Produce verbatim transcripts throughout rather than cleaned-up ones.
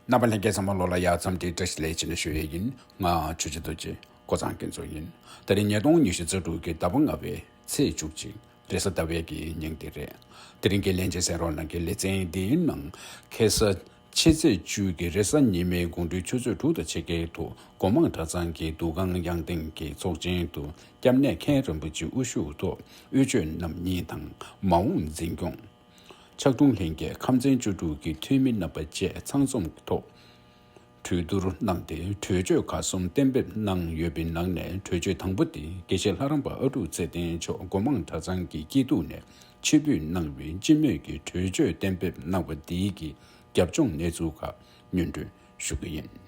རྣམ་པ་ལྷན་རྒྱས་ཚང་མ་ལོ་ལ་ཡ་འཚམས་འདྲི་བཀྲ་ཤིས་བདེ་ལེགས་ཞུ་ནས་ཞུ་ཡས་ཡིན། ང་ཆོས་རྗེ་རྡོ་རྗེ་ཀོ་ཚང་སྐྱིད་མཚོ་ཡིན། དེ་རིང་ཉིས་སྟོང་ཉི་ཤུ་རྩ་དྲུག་གི་ཟླ་བ་ལྔ་པའི་ཚེས་བཅུ་གཅིག་རེས་གཟའ་ཟླ་བའི་གི་ཉིན་དེ་རེད། དེ་རིང་གི་ལྷན་རྒྱས་གསན་རོགས་གནང་གི་ལེ་ཚན་འདིའི་ནང་ཁ་སང་ཕྱི་ཚེས་བཅུ་གི་རེས་གཟའ་ཉི་མའི་དགོང་དྲོའི་ཆུ་ཚོད་དྲུག་དང་ཕྱེད་ཀའི་ཐོག་སྒོ་མང་གྲྭ་ཚང་གི་འདུ་ཁང་ཡང་སྟེང་གི་ཚོགས་ཆེན་དུ་སྐྱབས་གནས་མཁན་རིན་པོ་ཆེ་དབུ་བཞུགས་ཐོག་དབུས་ཆོས་རྣམ་གཉིས་དང་མ་འོངས་འཛིན་སྐྱོང་། ཕྱག་དྲུང་ལྷན་རྒྱས་ཁམས་ཚན་བཅུ་དྲུག་གི་འཐུས་མི་རྣམ་པ་བཅས་ཚང་འཛོམས་ཐོག་གྲོས་བསྡུར་གནང་སྟེ་གྲོས་ཆོད་ཁག་གསུམ་གཏན་འབེབས་གནང་ཡོད་པའི་ནང་ནས་གྲོས་ཆོད་དང་པོ་དེ་དགེ་བཤེས་ལྷ་རམས་པ་ཨ་ཀྲུག་ཚེ་བརྟན་མཆོག་སྒོ་མང་གྲྭ་ཚང་གི་སྐྱིད་སྡུག་ནས་ཕྱིར་འབུད་གནང་བའི་སྤྱི་མོས་ཀྱི་གྲོས་ཆོད་གཏན་འབེབས་གནང་བ་དེའི་གི་རྒྱབ་ལྗོངས་གནས་ཚུལ་ཁག་སྙན་སྒྲོན་ཞུ་གི་ཡིན།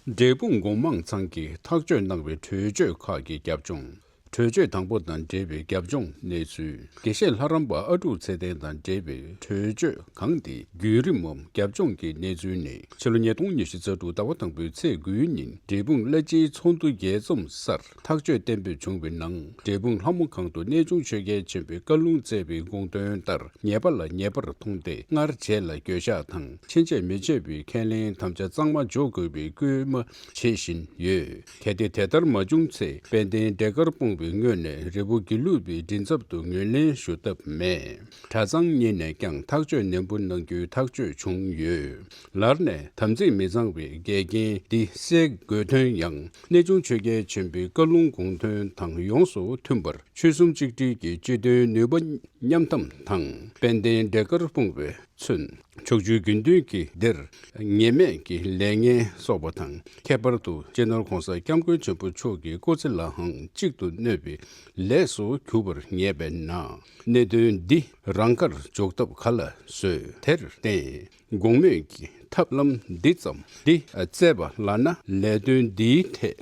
འབྲས་སྤུངས་སྒོ་མང་ཚང་གིས་ཐག་གཅོད་གནང་བའི་གྲོས་ཆོད་ཁག་གི་རྒྱབ་ལྗོངས། གྲོས་ཆོད་དང་པོ་དང་འབྲེལ་བའི་རྒྱབ་ལྗོངས་གནས་ཚུལ། དགེ་བཤེས་ལྷ་རམས་པ་ཨ་ཀྲུག་ཚེ་བརྟན་དང་འབྲེལ་བའི་གྲོས་ཆོད་གང་དེའི་བརྒྱུད་རིམ་འམ་རྒྱབ་ལྗོངས་ཀྱི་གནས་ཚུལ་ནི། ཕྱི་ལོ་ཉིས་སྟོང་ཉི་ཤུ་རྩ་དྲུག་ཟླ་བ་དང་པོའི་ཚེས་དགུའི་ཉིན་འབྲས་སྤུངས་བླ་སྤྱིའི་ཚོགས་འདུ་རྒྱས་འཛོམས་སར་ཐག་གཅོད་གཏན་འབེབས་བྱུང་བའི་ནང་། འབྲས་སྤུངས་ལྷ་མོ་ཁང་དུ་གནས་ཆུང་ཆོས་རྒྱལ་ཆེན་པོའི་བཀའ་ལུང་སྩལ་བའི་དགོངས་དོན་ལྟར། ཉེས་པ་ལ་ཉེས་པར་མཐོང་སྟེ། སྔར་བྱས་ལ་འགྱོད་བཤགས་དང་ཕྱིན་ཆད་མི་བྱེད་པའི་ཁས་ལེན་དམ་བཅའ་གཙང་མ་འཇོག་དགོས་པའི་སྐུལ་མ་བྱེད་བཞིན་ཡོད། གལ་ཏེ་དེ་ལྟར་མ་བྱུང་ཚེ། དཔལ་ལྡན་འབྲས་དཀར་སྤུངས་པའི་ངོས་ནས་རི་བོ་དགེ་ལུགས་པའི་མགྲིན་ཚབ་ཏུ་ངོས་ལེན་ཞུ་ཐབས་མེད། གྲྭ་ཚང་གཉིས་ནས་ཀྱང་ཐག་གཅོད་ནན་པོ་གནང་རྒྱུའི་ཐག་གཅོད་བྱུང་ཡོད། ལར་ནས་དམ་ཚིག་མི་གཙང་བའི་འགལ་རྐྱེན་འདི་སེལ་དགོས་དོན་ཡང་། གནས་ཆུང་ཆོས་རྒྱལ་ཆེན་པོའི་བཀའ་ལུང་དགོངས་དོན་དང་ཡོངས་སུ་མཐུན་པར། ཆོལ་གསུམ་གཅིག་སྒྲིལ་གྱི་སྤྱི་དོན་ནུས་པ་མཉམ་དམ་དང་། དཔལ་ལྡན་འབྲས་དཀར་སྤུངས་པས་མཚོན། ཕྱོགས་བཅུའི་དགེ་འདུན་གྱི་སྡེར་ཉེས་མེད་ཀྱི་ལས་ངན་གསོག་པ་དང་། ཁྱད་པར་དུ་སྤྱི་ནོར་༸གོང་ས་༸སྐྱབས་མགོན་ཆེན་པོ་མཆོག་གི་སྐུ་ཚེ་ལའང་གཅིག་ཏུ་གནོད་པའི་ལས་སུ་གྱུར་པར་ངེས་པས་ན། གནད་དོན་འདི་རང་དགར་འཇོག་ཐབས་ག་ལ་བཟོད། དེར་བརྟེན། དགོང་མོས་ཀྱི་ཐབས་ལམ་འདི་ཙམ་འདི་བཙལ་བ་ལ་ན། ལས་དོན་འདིའི་ཐད་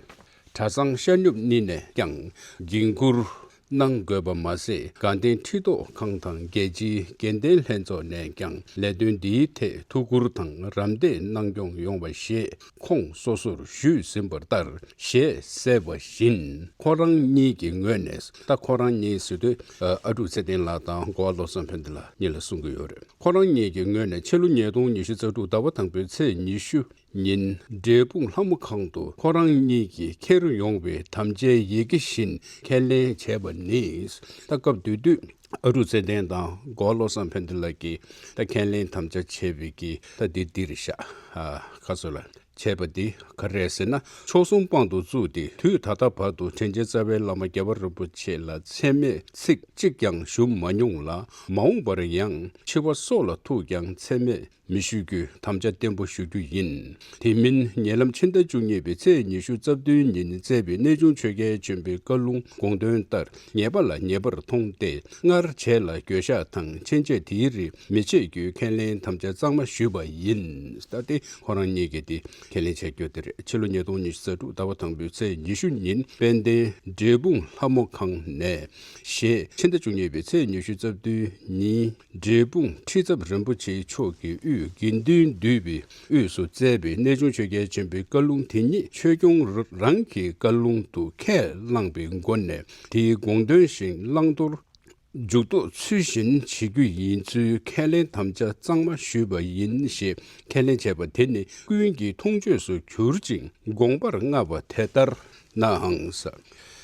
གྲྭ་ཚང་ཤར་ནུབ་གཉིས་ནས་ཀྱང་འགན་འཁུར་གནང་དགོས་པ་མ་ཟད། དགའ་ལྡན་ཁྲི་ཐོག་ཁང་དང་རྒྱལ་སྤྱིའི་དགེ་ལྡན་ལྷན་ཚོགས་ནས་ཀྱང་ལས་དོན་འདིའི་ཐད་ཐུགས་ཁུར་དང་རམ་འདེགས་གནང་སྐྱོང་ཡོང་བ་ཞེས་ཁོང་སོ་སོར་ཞུས་ཟིན་པ་ལྟར་ཞེས་གསལ་བ་བཞིན། ཁོ་རང་གཉིས་ཀྱི་ངོས་ནས། ད་ཁོ་རང་གཉིས་ཟེར་དུས་ཨ་ཀྲུག་ཚེ་བརྟན་ལགས་དང་གོ་བ་བློ་བཟང་ཕན་བདེ་ལགས་གཉིས་ལ་གསུང་གི་ཡོད་རེད། ཁོ་རང་གཉིས་ཀྱི་ངོས་ནས་ཕྱི་ལོ་ཉིས་སྟོང་ཉི་ཤུ་རྩ་དྲུག་ཟླ་བ་དང་པོའི་ཚེས་ཉི་ཤུ་ཉིན་འབྲས་སྤུངས་ལྷ་མོ་ཁང་དུ་ཁོ་རང་གཉིས་ཀྱིས་འཁྱེར་ཡོང་བའི་དམ་བཅའི་ཡི་གེ་བཞིན་ཁས་ལེན་བྱས་པ་ནི། ད་སྐབས་དེ་དུས་ཨ་ཀྲུག་ཚེ་བརྟན་དང་གོ་བ་བློ་བཟང་ཕན་བདེ་ལགས་ཀྱིས་ད་ཁས་ལེན་དམ་བཅའ་བྱས་པའི་གི་ད་འདི་འདི་རེད་ཤག་ཨ་ཁ་སོ་ལ། བྱས་པ་འདི་ག་རེ་རེད་ཟེར་ན། མཆོག་གསུམ་དཔང་དུ་བཙུགས་ཏེ་དུས་ད་ལྟ་བར་དུ་དྲིན་ཅན་རྩ་བའི་བླ་མ་རྒྱལ་བ་རིན་པོ་ཆེ་ལ་མཚན་སྨད་ཚིག་གཅིག་ཀྱང་ཞུ་མ་མྱོང་ལ། མ་འོངས་པར་ཡང་འཆི་བ་སྲོག་ལ་ཐུག་ཀྱང་མཚན་སྨད་མི་ཞུ་རྒྱུའི་དམ་བཅའ་བརྟན་པོ་ཞུ་རྒྱུ་ཡིན། དེ་མིན་ཉེ་ལམ་ཕྱི་ཟླ་བཅུ་གཉིས་པའི་ཚེས་ཉི་ཤུ་རྩ་བདུན་ཉིན་སྩལ་བའི་གནས་ཆུང་ཆོས་རྒྱལ་ཆེན་པོའི་བཀའ་ལུང་དགོངས་དོན་ལྟར། ཉེས་པ་ལ་ཉེས་པར་མཐོང་སྟེ། སྔར་བྱས་ལ་འགྱོད་བཤགས་དང་ཕྱིན་ཆད་དེའི་རིགས་མི་བྱེད་རྒྱུའི་ཁས་ལེན་དམ་བཅའ་གཙང་མ་ཞུས་པ་ཡིན། ད་ལྟའི་ཁོ་རང་གཉིས་ཀྱིས་དེ་ཁས་ལེན་བྱས་རྒྱུ་དེ་རེད། ཕྱི་ལོ་ཉིས་སྟོང་ཉི་ཤུ་རྩ་དྲུག་ཟླ་བ་དང་པོའི་ཚེས་ཉི་ཤུ་ཉིན་དཔལ་ལྡན་འབྲས་སྤུངས་ལྷ་མོ་ཁང་ནས་ཞེས་ཕྱི་ཟླ་བཅུ་གཉིས་པའི་ཚེས་ཉི་ཤུ་རྩ་བདུན་ཉིན་འབྲས་སྤུངས་ཁྲི་ཚབ་རིན་པོ་ཆེ་མཆོག་གི་དབུས་དགེ་འདུན་འདུས་པའི་དབུས་སུ་སྩལ་བའི་གནས་ཆུང་ཆོས་རྒྱལ་ཆེན་པོའི་བཀའ་ལུང་དེ་ཉིད་ཆོས་སྐྱོང་རང་གི་བཀའ་ལུང་དུ་ཁས་བླངས་པའི་སྒོ་ནས་དེའི་དགོངས་དོན་བཞིན་བླང་དོར་འཇུག་ལྡོག་ཚུལ་བཞིན་བྱེད་རྒྱུ་ཡིན་ཚུལ་ཁས་ལེན་དམ་བཅའ་གཙང་མ་ཞུས་པ་ཡིན་ཞེས་ཁས་ལེན་བྱས་པ་དེ་ནི་ཀུན་གྱི་མཐོང་ཆོས་སུ་གྱུར་ཅིང་དགོངས་པར་མངའ་བ་དེ་ལྟར་ནའང་།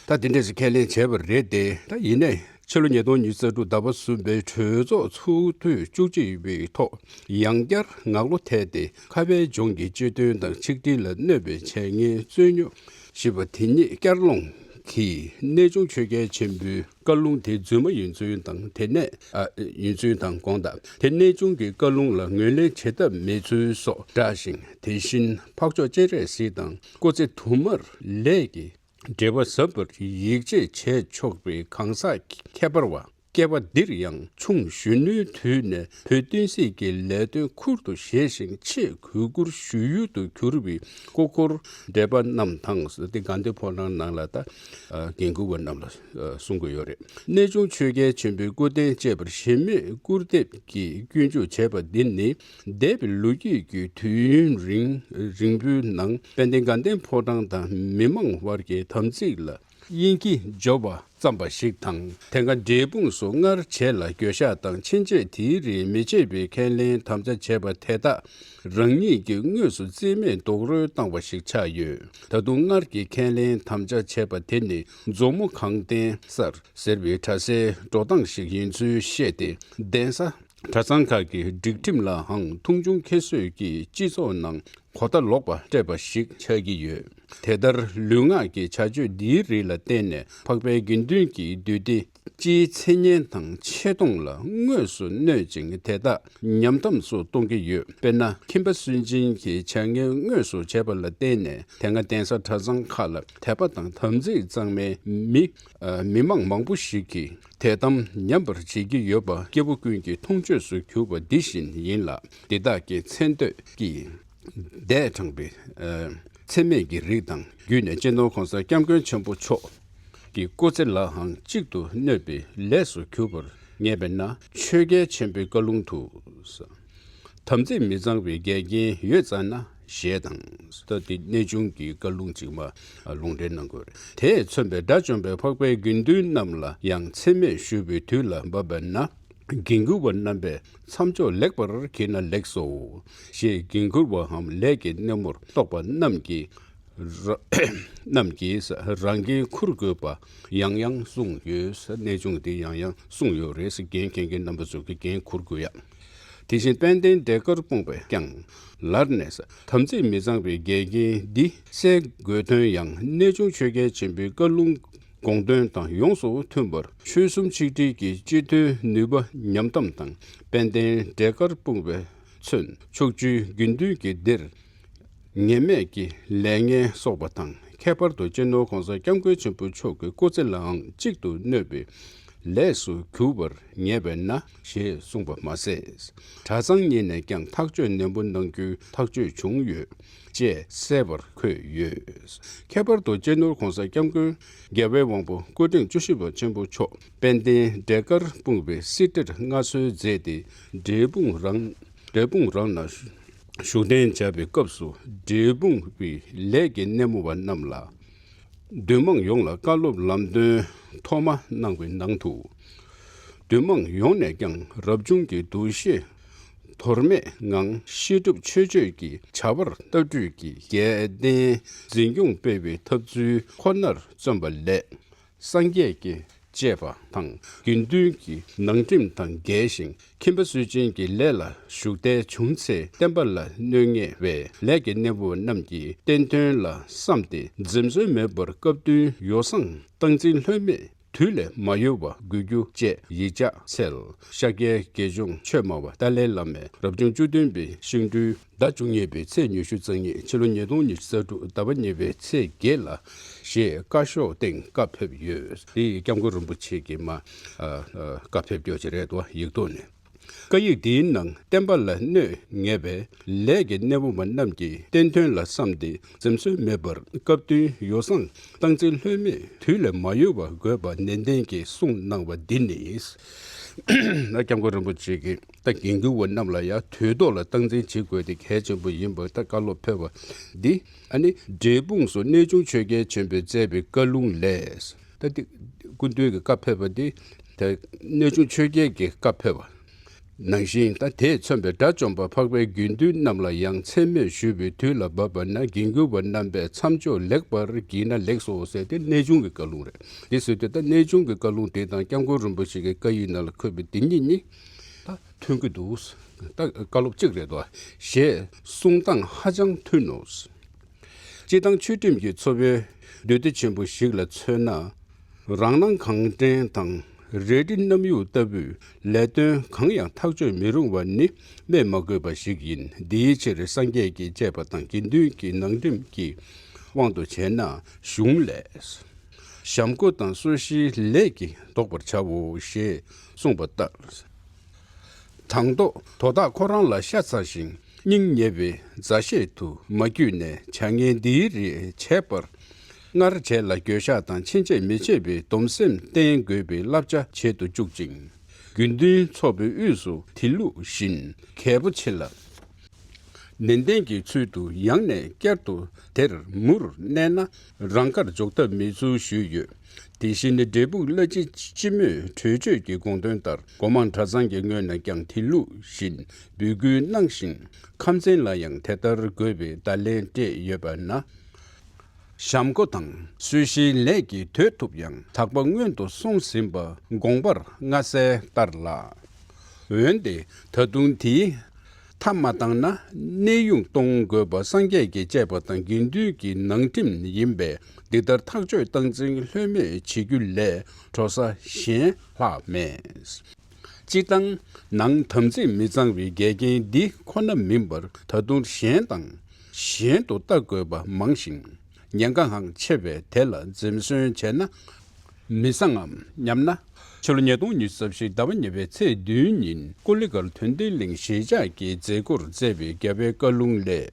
ད་དེ་འདྲས་སུ་ཁས་ལེན་བྱས་པ་རེད་དེ། ད་ཡིན་ནའི་ཕྱི་ལོ་ཉིས་སྟོང་ཉི་ཤུ་རྩ་དྲུག་ཟླ་བ་གསུམ་པའི་གྲོས་ཚོགས་ཚོགས་དུས་བཅུ་གཅིག་པའི་ཐོག་ཡང་བསྐྱར་ངག་ལོ་ཐལ་ཏེ་ཁ་བའི་ལྗོངས་ཀྱི་སྤྱི་དོན་དང་ཆིག་སྒྲིལ་ལ་གནོད་པའི་བྱས་ངན་རྩོད་རྙོག་ཞེས་པ་དེ་ཉིད་བསྐྱར་སློང་གིས་གནས་ཆུང་ཆོས་རྒྱལ་ཆེན་པོའི་བཀའ་ལུང་དེ་རྫུན་མ་ཡིན་ཚུལ་དང་། དེ་ནས་ཨ་ཡིན་ཚུལ་དང་དགོངས་དག་དེ་གནས་ཆུང་གི་བཀའ་ལུང་ལ་ངོས་ལེན་བྱེད་ཐབས་མེད་ཚུལ་སོགས་བསྒྲགས་ཤིང་། དེ་བཞིན་འཕགས་མཆོག་སྤྱན་རས་གཟིགས་དང་སྐུ་ཚེ་དུ་མར་ལས་ཀྱི་འབྲེལ་བ་ཟབ་པར་ཡིད་ཆེས་བྱས་ཆོག་པའི་གང་ཟག་ཁྱད་པར་བ། བསྐལ་པ་འདིར་ཡང་ཆུང་གཞོན་ནུའི་དུས་ནས་བོད་བསྟན་སྲིད་ཀྱི་ལས་དོན་ཁུར་དུ་བཞེས་ཤིང་ཆེས་གུས་བཀུར་ཞུ་ཡུལ་དུ་གྱུར་པའི་སྐུ་འཁོར་འདྲེས་པ་རྣམས་དང་། དེ་དགའ་ལྡན་ཕོ་བྲང་ནང་ལ་ད་འགན་འཁུར་བ་རྣམས་ལ་གསུང་གི་ཡོད་རེད། གནས་ཆུང་ཆོས་རྒྱལ་ཆེན་པོའི་སྐུ་རྟེན་བཅས་པར་གཞི་མེད་སྐུར་འདེབས་ཀྱིས་སྐྱོན་འཇུག་བྱས་པ་འདི་ནི། འདས་པའི་ལོ་རྒྱུས་ཀྱི་དུས་ཡུན་རིང་རིང་པོའི་ནང་དཔལ་ལྡན་དགའ་ལྡན་ཕོ་བྲང་དང་མི་མང་དབར་གྱི་དམ་ཚིག་ལ་དབྱིན་སྐྱིད་འཇོབ་ བརྩམས་པ་ཞིག་དང་། དེ་སྔ་འབྲས་སྤུངས་སུ་སྔར་བྱས་ལ་འགྱོད་བཤགས་དང་ཕྱིན་ཆད་དེའི་རིང་མི་བྱེད་པའི་ཁས་ལེན་དམ་བཅའ་བྱས་པ་དེ་དག་རང་ཉིད་ཀྱིས་དངོས་སུ་རྩིས་མེད་རྡོག་རོལ་བཏང་བ་ཞིག་ཆགས་ཡོད། ད་དུང་སྔར་གྱི་ཁས་ལེན་དམ་བཅའ་བྱས་པ་དེ་ནི་མཛོ་མོ་གངས་ལྡན་སར་ཟེར་བའི་གྲྭ་སའི་འགྲོ་སྟངས་ཤིག་ཡིན་ཚུལ་བཤད་དེ། གདན་ས་གྲྭ་ཚང་ཁག་གི་སྒྲིག་ཁྲིམས་ལའང་མཐོང་ཆུང་ཁྱད་གསོད་ཀྱིས་སྤྱི་ཚོགས་ནང་གོ་བརྡ་ལོག་པ་སྤྲད་པ་ཞིག་ཆགས་ཀྱི་ཡོད། དེ་ལྟར་ལུས་ངག་གི་བྱ་སྤྱོད་འདིའི་རིགས་ལ་བརྟེན་ནས་འཕགས་པའི་དགེ་འདུན་གྱི་འདུས་སྡེ་སྤྱིའི་མཚན་སྙན་དང་ཆེ་མཐོང་ལ་དངོས་སུ་གནོད་ཅིང་དེ་དག་ཉམས་དམས་སུ་གཏོང་གི་ཡོད། དཔེར་ན། ཁྱིམ་པ་སུན་འབྱིན་གྱི་བྱ་ངན་དངོས་སུ་བྱས་པ་ལ་བརྟེན་ནས་དེ་སྔ་གདན་ས་གྲྭ་ཚང་ཁག་ལ་དད་པ་དང་དམ་ཚིག་གཙང་མའི་མི། ཨ། མི་མང་མང་པོ་ཞིག་གིས་དད་དམ་ཉམས་པར་བྱེད་ཀྱི་ཡོད་པ་སྐྱེ་བོ་ཀུན་གྱི་མཐོང་ཆོས་སུ་གྱུར་པ་འདི་བཞིན་ཡིན་ལ། འདི་དག་གི་མཚན་བསྟོད་ཀྱིས་འདས་དྲངས་པའི། ཨ། མཚན་སྨད་ཀྱི་རིགས་དང་བརྒྱུད་ནས་སྤྱི་ནོར་༸གོང་ས་༸སྐྱབས་མགོན་ཆེན་པོ་མཆོག་གི་སྐུ་ཚེ་ལའང་གཅིག་ཏུ་གནོད་པའི་ལས་སུ་གྱུར་པར་ངེས་པས་ན། ཆོས་རྒྱལ་ཆེན་པོའི་བཀའ་ལུང་དུ། དམ་ཚིག་མི་གཙང་བའི་འགལ་རྐྱེན་ཡོད་ཙ་ན་ཞེས་དང་། ད་འདི་གནས་ཆུང་གི་བཀའ་ལུང་ཅིག་མ་ལུང་འདྲེན་གནང་དགོས་རེད། དེས་མཚོན་པའི་དགྲ་བཅོམ་པའི་འཕགས་པའི་དགེ་འདུན་རྣམས་ལ་ཡང་མཚན་སྨད་ཞུ་བའི་དུས་ལ་བབ་པ་ན། འགན་འཁུར་བ་རྣམ་པས་མཚམས་འཇོག་ལེགས་པར་བགྱིས་ན་ལེགས་སོ། ཞེས་འགན་འཁུར་བའམ་ལས་ཀྱི་སྣེ་མོར་གཏོགས་པ་རྣམས་ཀྱིས། ར། རྣམས་ཀྱིས་རང་འགན་འཁུར་དགོས་པ་ཡང་ཡང་གསུངས་ཡོད། གནས་ཆུང་འདི་ཡང་ཡང་གསུངས་ཡོད་རེད། འགན་འཁྱེར་མཁན་རྣམ་པ་ཚོ་གིས་འགན་འཁུར་དགོས་ཡ། དེ་བཞིན་དཔལ་ལྡན་འབྲས་དཀར་སྤུངས་པས་ཀྱང་ལར་ནས། དམ་ཚིག་མི་གཙང་བའི་འགལ་རྐྱེན་འདི་སེལ་དགོས་དོན་ཡང་གནས་ཆུང་ཆོས་རྒྱལ་ཆེན་པོའི་བཀའ་ལུང་དགོངས་དོན་དང་ཡོངས་སུ་མཐུན་པར་ཆོལ་གསུམ་ཆིག་སྒྲིལ་གྱི་སྤྱི་མཐུན་ནུས་པ་ཉམས་དམས་དང་། དཔལ་ལྡན་འབྲས་དཀར་སྤུངས་པས་མཚོན་ཕྱོགས་བཅུའི་དགེ་འདུན་གྱི་སྡེར། ངེས་མེད་ཀྱི་ལས་ངན་གསོག་པ་དང་། ཁྱད་པར་དུ་སྤྱི་ནོར་༸གོང་ས་༸སྐྱབས་མགོན་ཆེན་པོ་མཆོག་གི་སྐུ་ཚེ་ལའང་གཅིག་ཏུ་གནོད་པའི་ལས་སུ་གྱུར་པར་ངེས་པས་ན་ཞེས་གསུངས་པ་མ་ཟད། གྲྭ་ཚང་གཉིས་ནས་ཀྱང་ཐག་གཅོད་ནན་པོ་གནང་རྒྱུའི་ཐག་གཅོད་བྱུང་ཡོད་ཅེས་གསལ་བར་འཁོད་ཡོད། ཁྱད་པར་དུ་སྤྱི་ནོར་༸གོང་ས་༸སྐྱབས་མགོན་རྒྱལ་བའི་དབང་པོ་སྐུ་ཕྲེང་བཅུ་བཞི་པ་ཆེན་པོ་མཆོག་དཔལ་ལྡན་འབྲས་དཀར་སྤུངས་པའི་སིལ་སྤྲེལ་མངའ་གསོལ་མཛད་དེ། འབྲས་སྤུངས་རང་འབྲས་སྤུངས་རང་ན་བཞུགས་གདན་འཇགས་པའི་སྐབས་སུ། འབྲས་སྤུངས་པའི་ལས་ཀྱི་སྣེ་མོ་བ་རྣམས་ལ། འདུས་མང་ཡོངས་ལ་བཀའ་སློབ་ལམ་སྟོན་ཐོག་མ་གནང་བའི་ནང་དུ། འདུས་མང་ཡོངས་ནས་ཀྱང་རབ་བྱུང་གི་འདུ་ཤེས་དོར་མེད་ངང་བཤད་སྒྲུབ་མཆོད་བརྗོད་ཀྱི་བྱ་བར་ལྟ་སྤྲོད་ཀྱིས་རྒྱལ་བསྟན་འཛིན་སྐྱོང་སྤེལ་བའི་ཐབས་ཚུལ་ཁོ་ནར་བརྩོན་པ་ལས། སངས་རྒྱས་ཀྱི་བཅས་པ་དང་དགེ་འདུན་གྱི་ནང་ཁྲིམས་དང་འགལ་ཞིང་ཁྱིམ་པ་སུན་འབྱིན་གྱི་ལས་ལ་ཞུགས་གཏད་བྱུང་ཚེ་བསྟན་པ་ལ་གནོད་ངེས་པས། ལས་ཀྱི་སྣེ་མོ་རྣམས་ཀྱིས་བསྟན་དོན་ལ་བསམས་ཏེ་འཛེམ་ཟོན་མེད་པར་སྐབས་བསྟུན་ཡོ་བསྲང་སྟངས་འཛིན་ལྷོད་མེད་དུས་ལས་མ་ཡོལ་བ་དགོས་རྒྱུ་བཅས་ཡིག་ཆ་འཚལ། ཤཱཀྱའི་དགེ་སྦྱོང་ཆོས་སྨྲ་བ་ཏཱ་ལའི་བླ་མས་རབ་བྱུང་བཅུ་བདུན་པའི་ཤིང་སྦྲུལ་ཟླ་བཅུ་གཉིས་པའི་ཚེས་ཉི་ཤུ་རྩ་གཉིས་ཕྱི་ལོ་ཉིས་སྟོང་ཉི་ཤུ་རྩ་དྲུག་ཟླ་བ་གཉིས་པའི་ཚེས་བརྒྱད་ལ་ཞེས་བཀའ་ཤོག་སྟེང་བཀའ་ཕེབས་ཡོད། དེ་ཡི་སྐྱབས་མགོན་རིན་པོ་ཆེ་གིས་མ། ཨ། ཨ། བཀའ་ཕེབས་རྒྱུ་ཅིག་རེད་དོ། ཡིག་ཐོག་ནས། བཀའ་ཡིག་འདིའི་ནང་བསྟན་པ་ལ་གནོད་ངེས་པས་ལས་ཀྱི་སྣེ་མོ་བ་རྣམས་ཀྱིས་བསྟན་དོན་ལ་བསམས་ཏེ་འཛེམ་ཟོན་མེད་པར་སྐབས་བསྟུན་ཡོ་བསྲང་སྟངས་འཛིན་ལྷོད་མེད་དུས་ལས་མ་ཡོལ་བ་དགོས་པ་ནན་ཏན་གྱིས་གསུངས་གནང་བ་འདི་ནི། ན་སྐྱབས་མགོན་རིན་པོ་ཆེ་གིས། ད་འགན་འཁུར་བ་རྣམས་ལ་ཡང་དུས་ཐོག་ལ་སྟངས་འཛིན་བྱེད་དགོས་དེ་གལ་ཆེན་པོ་ཡིན་པ་ད་བཀའ་སློབ་ཕེབས་པ་འདི། ཨ་ནི་འབྲས་སྤུངས་སུ་གནས་ཆུང་ཆོས་རྒྱལ་ཆེན་པོས་མཛད་པའི་བཀའ་ལུང་ལས། ད་འདི་སྐུ་མདུན་གྱི་བཀའ་ཕེབས་པ་འདི་ད་གནས་ཆུང་ཆོས་རྒྱལ་གྱི་བཀའ་ཕེབས་པ་ནང་བཞིན། ད་དེས་མཚོན་པའི་དགྲ་བཅོམ་པ་འཕགས་པའི་དགེ་འདུན་རྣམས་ལ་ཡང་མཚན་སྨད་ཞུ་བའི་དུས་ལ་བབ་པ་ན་འགན་འཁུར་བ་རྣམ་པས་མཚམས་འཇོག་ལེགས་པར་བགྱིས་ན་ལེགས་སོ་ཟེར་ཏེ་གནས་ཆུང་གི་བཀའ་ལུང་རེད། འདི་ཟེར་དུས་ད་གནས་ཆུང་གི་བཀའ་ལུང་དེ་དང་སྐྱབས་མགོན་རིན་པོ་ཆེ་གི་བཀའ་ཡིག་ནང་ལ་འཁོད་པའི་དེ་གཉིས་ནི། ད། མཐུན་གྱི་འདུག་ད་བཀའ་སློབ་གཅིག་རེད་དོ། ཞེས་གསུང་སྟངས་ཧ་ཅང་མཐུན་ནོ། སྤྱིར་བཏང་ཆོས་ཁྲིམས་ཀྱི་ཚོ་པའི་འདུས་སྡེ་ཆེན་པོ་ཞིག་ལ་མཚོན་ན། རང་སྣང་གང་དྲན་དང་རལ་གྲི་གནམ་གཡུག་ལྟ་བུའི་ལས་དོན་གང་ཡང་ཐག་གཅོད་མི་རུང་བ་ནི་སྨྲས་མ་དགོས་པ་ཞིག་ཡིན། འདིའི་ཕྱིར་སངས་རྒྱས་ཀྱིས་བཅས་པ་དང་དགེ་འདུན་གྱི་ནང་ཁྲིམས་ཀྱི་དབང་དུ་བྱས་ན་གཞུང་ལས། བྱམས་སྒོ་དང་སོར་བཞིའི་ལས་ཀྱིས་བཟློག་པར་བྱའོ་ཞེས་གསུངས་པ་ལྟར། དང་ཐོག་དོ་བདག་ཁོ་རང་ལ་ཤ་ཚ་ཞིང་སྙིང་ཉེ་བའི་མཛའ་བཤེས་དུ་མ་གྱུར་ནས་བྱ་ངན་འདིའི་རིགས་བྱས་པར་སྔར་བྱས་ལ་འགྱོད་བཤགས་དང་ཕྱིན་ཆད་མི་བྱེད་པའི་སྡོམ་སེམས་བསྟེན་དགོས་པའི་བསླབ་བྱ་བྱེད་དུ་བཅུག་ཅིང་། དགེ་འདུན་ཚོགས་པའི་དབུས་སུ་དེ་ལུགས་བཞིན་གལ་པོ་ཆེ་ལ། ནན་ཏན་གྱི་ཚུལ་དུ་ཡང་ནས་བསྐྱར་དུ་དེར་མུར་གནས་ན་རང་དགར་འཇོག་ཐབས་མེད་ཚུལ་ཞུས་ཡོད། དེ་བཞིན་འབྲས་སྤུངས་བླ་སྤྱི་སྤྱི་མོས་གྲོས་ཆོད་ཀྱི་དགོངས་དོན་ལྟར་སྒོ་མང་གྲྭ་ཚང་གི་ངོས་ནས་ཀྱང་དེ་ལུགས་བཞིན་འབོད་སྐུལ་གནང་ཞིང་། ཁམས་ཚན་ལ་ཡང་དེ་ལྟར་དགོས་པའི་བརྡ་ལན་སྤྲད་ཡོད་པ་ན། བཞམས་བསྒོ་དང་གསོལ་ཞིང་ལས་ཀྱི་དོད་ཐུབ་ཡང་དག་པ་སྔོན་དུ་སོང་ཟིན་པ་དགོངས་པར་མངའ་གསལ་ལྟར་ལ། འོན་ཏེ་ད་དུང་དེའི་མཐའ་མ་བཏང་ན་གནས་དབྱུང་གཏོང་དགོས་པ་སངས་རྒྱས་ཀྱིས་བཅས་པ་དང་དགེ་འདུན་གྱི་ནང་ཁྲིམས་ཡིན་པས། འདི་ལྟར་ཐག་གཅོད་སྟངས་འཛིན་ལྷོད་མེད་བྱེད་རྒྱུ་ལས་འགྲོ་ས་གཞན་ལྷག་མེད། སྤྱིར་བཏང་ནང་དམ་ཚིག་མི་གཙང་བའི་འགལ་རྐྱེན་འདི་ཁོ་ན་མིན་པར་ད་དུང་གཞན་དང་གཞན་དུ་ལྟ་དགོས་པ་མང་ཞིང་། ཉེན་ཁའང་ཆེ་བས་དེ་ལ་འཛེམ་ཟོན་བྱས་ན་མི་བཟང་ངམ་སྙམ་ན། ཕྱི་ལོ་ཉིས་སྟོང་ཉི་ཤུ་རྩ་བཞི་ཟླ་བ་གཉིས་པའི་ཚེས་བདུན་ཉིན་ཀོ་ལི་གྷལ་དོན་ལྡན་གླིང་གཞིས་ཆགས་ཀྱི་མཛད་སྒོར་བསྩལ་བའི་རྒྱལ་བའི་བཀའ་ལུང་ལས།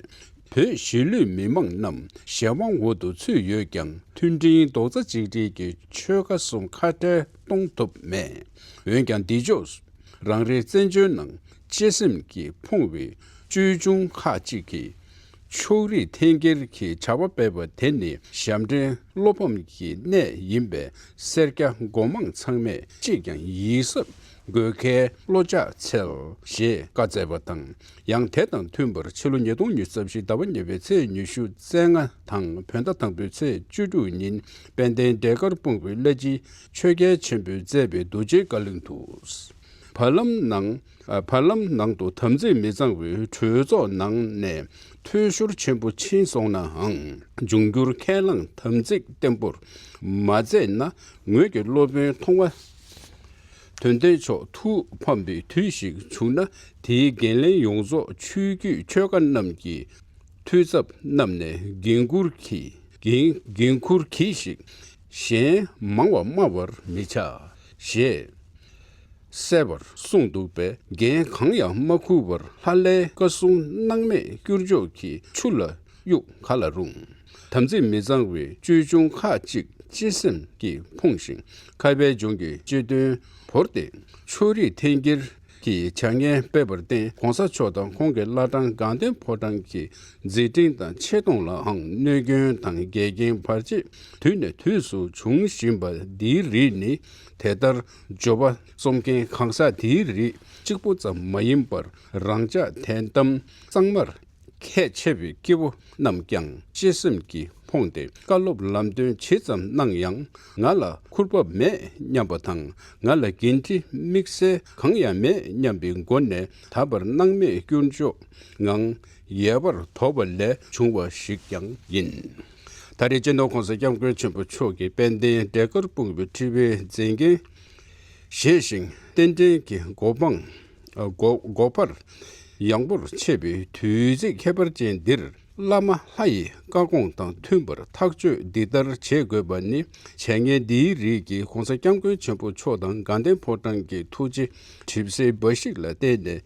བོད་གཞིས་ལུས་མི་མང་རྣམས་གཞན་དབང་འོག་ཏུ་ཚུད་ཡོད་ཀྱང་མཐུན་སྒྲིལ་རྡོག་རྩ་གཅིག་སྒྲིལ་གྱིས་ཆོལ་ཁ་གསུམ་ཁ་བྲལ་གཏོང་ཐུབ་མེད། འོན་ཀྱང་འདི་ཕྱོགས་རང་རེའི་བཙན་བྱོལ་ནང་གཅེས་སེམས་ཀྱིས་ཕོངས་པའི་ཅོལ་ཆུང་ཁག་ཅིག་གིས་ཕྱོགས་རིས་འཐེན་འཁྱེར་གྱི་བྱ་བ་སྤེལ་བ་དེ་ནི་ཞབས་འདྲེན་བློ་ཕམ་གྱི་གནས་ཡིན་པས་སེར་སྐྱ་མགོ་མང་ཚང་མས་ཅིས་ཀྱང་ཡིད་གཟབ་དགོས་གལ་བློ་ཕྱག་འཚལ་ཞེས་བཀའ་སྩལ་བ་དང་། ཡང་དེ་དང་མཐུན་པར་ཕྱི་ལོ་ཉིས་སྟོང་ཉི་ཤུ་རྩ་བཞི་ཟླ་བ་གཉིས་པའི་ཚེས་ཉི་ཤུ་རྩ་ལྔ་དང་བོད་ཟླ་དང་པོའི་ཚེས་བཅུ་དྲུག་ཉིན་དཔལ་ལྡན་འབྲས་དཀར་སྤུངས་པའི་བླ་སྤྱི་ཆོས་རྒྱལ་ཆེན་པོས་མཛད་པའི་རྡོ་རྗེའི་བཀའ་གླིང་དུ། བར་ལམ་ནང་། ཨ། བར་ལམ་ནང་དུ་དམ་ཚིག་མི་གཙང་བའི་གྲོས་ཚོགས་ནང་ནས་འཐུས་ཤོར་ཆེན་པོ་ཕྱིན་སོང་ནའང་། འབྱུང་འགྱུར་ཁས་བླངས་དམ་ཚིག་བརྟན་པོར་མ་མཛད་ན་ངོས་ཀྱི་སློབ་དཔོན་མཐོང་བ། དོན་ལྡན་མཆོག་ཐུགས་ཕམ་པའི་དུས་ཤིག་བྱུང་ན། དེའི་འགན་ལེན་ཡོངས་རྫོགས་ཆོས་བརྒྱུད་ཆོལ་ཁ་རྣམས་ཀྱིས་འཐུས་ཚབ་རྣམས་ནས་འགན་འཁུར་གྱིས། འགན་འགན་འཁུར་གྱིས་ཤིག། གཞན་མང་བ་སྨྲ་བར་མི་བྱ། ཞེས་གསལ་བར་གསུངས་འདུག་པས། འགན་གང་ཡང་མ་འཁུར་བར་ལྷ་ལྷའི་བཀའ་གསུང་སྣང་མེད་སྐྱུར་འཇོག་གིས་ཆུ་ལ་གཡུག་ག་ལ་རུང་། དམ་ཚིག་མི་གཙང་བའི་ཅོལ་ཆུང་ཁག་ཅིག་གཅེས་སེམས་ཀྱིས་ཕོངས་ཤིང་ཁ་བའི་ལྗོངས་ཀྱི་སྤྱི་དོན་བོར་ཏེ་ཕྱོགས་རིས་འཐེན་འཁྱེར་གྱི་བྱ་ངན་སྤེལ་བར་བརྟེན་༸གོང་ས་མཆོག་དང་ཁོང་གི་བླ་བྲང་དགའ་ལྡན་ཕོ་བྲང་གི་མཛད་འཕྲིན་དང་ཆེ་མཐོང་ལའང་གནོད་སྐྱོན་དང་འགལ་རྐྱེན་བར་ཆད་དུས་ནས་དུས་སུ་འབྱུང་བཞིན་པ་འདིའི་རིགས་ནི་དེ་ལྟར་འབྱོར་པ་རྩོམ་མཁན་གང་ཟག་དེའི་རིགས་གཅིག་པུ་ཙམ་མ་ཡིན་པར་རང་ཅག་དད་དམ་གཙང་མར་ཁས་འཆེ་བའི་སྐྱེ་བོ་རྣམས་ཀྱང་གཅེས་སེམས་ཀྱིས་ཕོངས་ཏེ་བཀའ་སློབ་ལམ་སྟོན་ཇི་ཙམ་གནང་ཡང་ང་ལ་ཁུར་པ་མེད་སྙམ་པ་དང་ང་ལ་འགན་འཁྲི་དམིགས་བསལ་གང་ཡང་མེད་སྙམ་པའི་སྒོ་ནས་ད་བར་སྣང་མེད་སྐྱུར་འཇོག་ངང་ཡལ་བར་དོར་བ་ལས་བྱུང་བ་ཞིག་ཀྱང་ཡིན། ད་རེས་སྤྱི་ནོར་༸གོང་ས་༸སྐྱབས་མགོན་ཆེན་པོ་མཆོག་གིས་དཔལ་ལྡན་འབྲས་དཀར་སྤུངས་པའི་ཁྲི་པའི་མཛད་འགན་བཞེས་ཤིང་རྟེན་འབྲེལ་གྱི་གོ་འཕང་། ཨ། གོ་གོ་འཕར་ཡངས་པོར་ཆེ་བའི་དུས་ཚིགས་ཁྱད་པར་ཅན་འདིར་བླ་མ་ལྷ་ཡི་བཀའ་དགོངས་དང་མཐུན་པར་ཐག་གཅོད་འདི་ལྟར་བྱེད་དགོས་པ་ནི་བྱས་ངན་འདིའི་རིགས་ཀྱིས་༸གོང་ས་༸སྐྱབས་མགོན་ཆེན་པོ་མཆོག་དང་དགའ་ལྡན་ཕོ་བྲང་གི་ཐུགས་རྗེ་གྲིབ་བསིལ་འབའ་ཞིག་ལ་བརྟེན་ནས་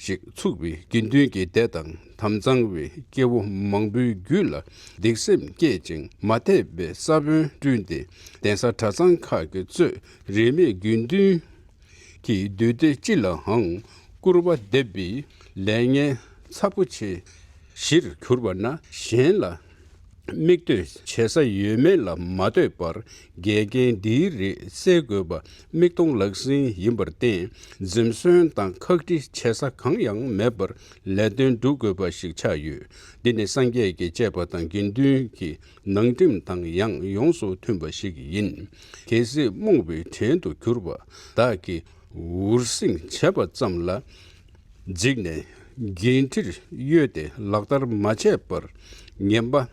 ཤིག་ཚུགས་པའི་དགེ་འདུན་གྱི་སྡེ་དང་དམ་གཙང་བའི་སྐྱེ་བོ་མང་པོའི་རྒྱུད་ལ་སྡིག་སེམས་སྐྱེས་ཅིང་མ་དད་པའི་ས་བོན་བསྐྲུན་ཏེ་གདན་ས་གྲྭ་ཚང་ཁག་གི་གཙོས་རིས་མེད་དགེ་འདུན་གྱི་འདུས་སྡེ་སྤྱི་ལའང་སྐུར་བ་འདེབས་པའི་ལས་ངན་ཚབས་པོ་ཆེ་གཞིར་གྱུར་པ་ན་གཞན་ལ་མིག་ལྟོས་བྱེད་ས་ཡོད་མེད་ལ་མ་ལྟོས་པར་འགལ་རྐྱེན་འདིའི་རིགས་སེལ་དགོས་པ་མིག་མཐོང་ལག་ཟིན་ཡིན་པར་བརྟེན་འཛེམ་ཟོན་དང་ཁག་དཀྲི་བྱེད་ས་གང་ཡང་མེད་པར་ལས་དོན་སྒྲུབ་དགོས་པ་ཞིག་ཆགས་ཡོད། འདི་ནི་སངས་རྒྱས་ཀྱི་བཅས་པ་དང་དགེ་འདུན་གྱི་ནང་ཁྲིམས་དང་ཡང་ཡོངས་སུ་མཐུན་པ་ཞིག་ཡིན། གལ་སྲིད་རྨོངས་པའི་བྲན་དུ་གྱུར་པ་བདག་གིས་འུར་ཟིང་བྱས་པ་ཙམ་ལ་འཇིགས་ནས་འགན་འཁྲིར་གཡོལ་ཏེ་ལག་བསྟར་མ་བྱས་པར་ངན་པ་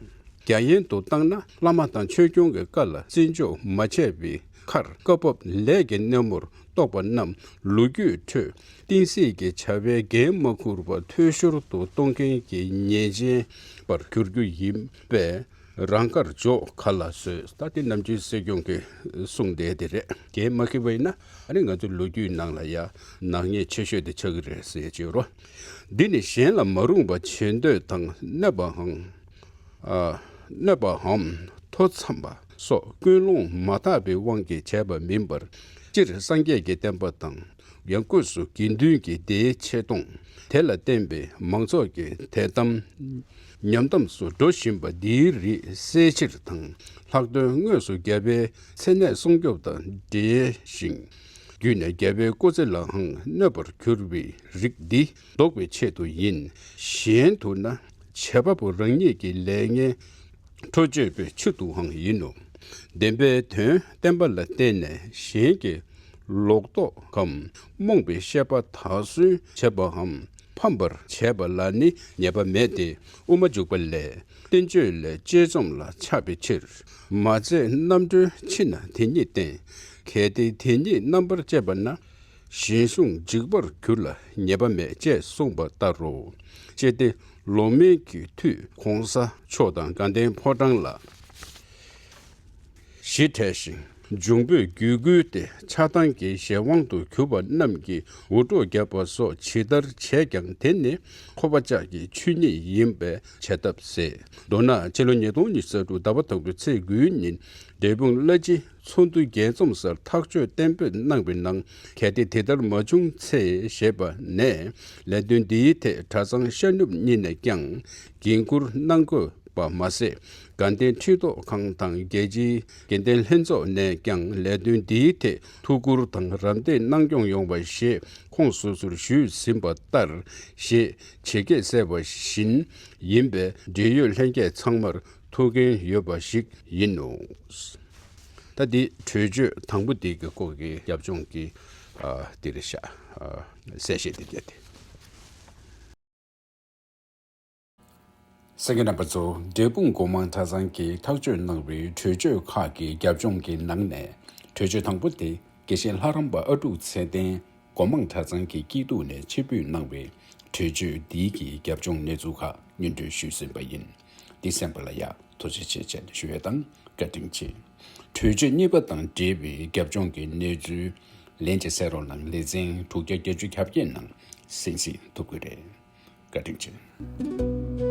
རྒྱ་ཡན་དུ་བཏང་ན་བླ་མ་དང་ཆོས་སྐྱོང་གི་བཀའ་ལ་བརྩི་འཇོག་མ་བྱས་པའི་ཁར་བཀའ་བབས་ལས་ཀྱི་སྣེ་མོར་གཏོགས་པ་རྣམས་ལོ་རྒྱུས་ཁྲོད་བསྟན་སྲིད་ཀྱི་བྱ་བའི་འགན་མ་འཁུར་བར་འཐུས་ཤོར་དུ་གཏོང་མཁན་གྱི་ཉེས་ཅན་པར་གྱུར་རྒྱུ་ཡིན་པས། རང་དགར་འཇོག་ག་ལ་བཟོད། ད་དེ་ནམ་རྒྱུན་སྲིད་སྐྱོང་གིས་གསུངས་བསྡད་དེ་རེད། འགན་མ་འཁུར་བ་ཡིན་ན་ཨ་ནི་ང་ཚོའི་ལོ་རྒྱུས་ནང་ལ་ཡ་ནག་ཉེས་ཆེ་ཤོས་དེ་ཆགས་ཀྱི་རེད་ཟེར་བྱས་རོ། འདི་ནི་གཞན་ལ་མ་རུངས་པ་བྱེད་འདོད་དང་གནོད་པའམ། ཨ། གནོད་པའམ་མཐོ་འཚམ་པ་སོགས་ཀུན་སློང་མ་དག་པའི་དབང་གིས་བྱས་པ་མིན་པར། སྤྱིར་སངས་རྒྱས་ཀྱི་བསྟན་པ་དང་། ཡང་སྒོས་སུ་དགེ་འདུན་གྱི་སྡེའི་ཆེ་མཐོང་། དེ་ལ་བརྟེན་པའི་མང་ཚོགས་ཀྱི་དད་དམ། ཉམས་དམས་སུ་འགྲོ་བཞིན་པ་འདིའི་རིགས་སེལ་ཕྱིར་དང་། ལྷག་དོན་དངོས་སུ་རྒྱལ་པོའི་མཚན་གནས་སྲུང་སྐྱོབ་དང་འབྲེལ་ཞིང་། བརྒྱུད་ནས་རྒྱལ་པོའི་སྐུ་ཚེ་ལའང་གནོད་པར་གྱུར་པའི་རིགས་འདི་ཟློག་པའི་ཆེད་དུ་ཡིན། གཞན་དུ་ན་བྱེད་པ་པོ་རང་ཉིད་ཀྱི་ལས་ངན་འཕྲོ་གཅོད་པའི་ཕྱིར་དུའང་ཡིན་ནོ། བདེན་པའི་དོན་བསྟན་པ་ལ་བརྟེན་ནས་གཞན་གྱི་ལོག་རྟོག་གམ་རྨོངས་པའི་ཤེས་པ་དག་སུན་བྱེད་པའམ་ཕམ་པར་བྱས་པ་ལ་ནི་ཉེས་པ་མེད་དེ། དབུ་མ་འཇུག་པ་ལས། བསྟན་བཅོས་ལས་དཔྱད་རྩོམ་ལ་ཆགས་པའི་ཕྱིར། མ་ཚད་རྣམ་གྲོལ་ཕྱིར་ན་དེ་ཉིད་བསྟན། གལ་ཏེ་དེ་ཉིད་རྣམ་པར་དཔྱད་པ་ན། གཞན་སྲུང་འཇིག་པར་འགྱུར་ལ་ཉེས་པ་མེད་ཅེས་གསུངས་པ་ལྟར་རོ། ཅེས་ཏེ། ལོག་མིན་གྱི་མཐུས་གོང་ས་མཆོག་དང་དགའ་ལྡན་ཕོ་བྲང་ལ་ཞི་བྲལ་ཞིང་། འབྱུང་པོས་རྒྱུད་བསྐུལ་ཏེ་ཆགས་སྡང་གི་གཞན་དབང་དུ་གྱུར་པ་རྣམས་ཀྱིས་འུར་སྒྲོག་བརྒྱབ་པ་སོགས་ཇི་ལྟར་བྱས་ཀྱང་དེ་ནི་ཁོ་པ་ཅག་གི་ཆོས་ཉིད་ཡིན་པས་བྱ་ཐབས་ཟད། མདོར་ན་ཕྱི་ལོ་ཉིས་སྟོང་ཉི་ཤུ་རྩ་དྲུག་ཟླ་བ་དང་པོའི་ཚེས་དགུའི་ཉིན་འབྲས་སྤུངས་བླ་སྤྱི་ཚོགས་འདུའི་རྒྱས་འཛོམས་སར་ཐག་གཅོད་གཏན་འབེབས་གནང་བའི་ནང་། གལ་ཏེ་དེ་ལྟར་མ་བྱུང་ཚེ་ཞེས་པ་ནས་ལས་དོན་འདིའི་ཐད་གྲྭ་ཚང་ཤར་ནུབ་གཉིས་ནས་ཀྱང་འགན་འཁུར་གནང་དགོས་པ་མ་ཟད། དགའ་ལྡན་ཁྲི་ཐོག་ཁང་དང་རྒྱལ་སྤྱིའི་དགེ་ལྡན་ལྷན་ཚོགས་ནས་ཀྱང་ལས་དོན་འདིའི་ཐད་ཐུགས་ཁུར་དང་རམ་འདེགས་གནང་སྐྱོང་ཡོང་བ་ཞེས་ཁོང་སོ་སོར་ཞུས་ཟིན་པ་ལྟར་ཞེས་ཇེ་རྒྱས་གསལ་བ་བཞིན་ཡིན་པས། འབྲེལ་ཡོད་ལྷན་རྒྱས་ཚང་མར་ཐུགས་འགན་ཡོད་པ་ཞིག་ཡིན་ནོ། ད་འདི་གྲོས་ཆོད་དང་པོ་འདི་གི་སྐོར་གྱི་རྒྱབ་ལྗོངས་ཀྱི་ཨ་འདི་རེད་ཤག་ཨ་གསལ་བཤད་འདི་བརྒྱབ་སྟེ། གསན་མཁན་རྣམ་པ་ཚོ། འབྲས་སྤུངས་སྒོ་མང་གྲྭ་ཚང་གིས་ཐག་གཅོད་གནང་བའི་གྲོས་ཆོད་ཁག་གི་རྒྱབ་ལྗོངས་ཀྱི་ནང་ནས་གྲོས་ཆོད་དང་པོ་དེ་དགེ་བཤེས་ལྷ་རམས་པ་ཨ་ཀྲུག་ཚེ་བརྟན་སྒོ་མང་གྲྭ་ཚང་གི་སྐྱིད་སྡུག་ནས་ཕྱིར་འབུད་གནང་བའི་གྲོས་ཆོད་འདིའི་གི་རྒྱབ་ལྗོངས་གནས་ཚུལ་ཁག་སྙན་སྒྲོན་ཞུས་ཟིན་པ་ཡིན། འདི་གསན་པ་ལ་ཡང་ཐུགས་རྗེ་ཆེ་ཞེས་ཞུ་ཡས་དང་བཀའ་དྲིན་ཆེ། གྲོས་ཆོད་གཉིས་པ་དང་འབྲེལ་བའི་རྒྱབ་ལྗོངས་ཀྱི་གནས་ཚུལ་ལན་གཅིག་གསན་རོགས་གནང་། ལེ་ཚན་དྲུག་བརྒྱ་བརྒྱད་ཅུ་གྱ་བརྒྱད་ནང་གསན་གཟིགས་ཐུབ་ཀྱི་རེད། བཀའ་དྲིན་ཆེ།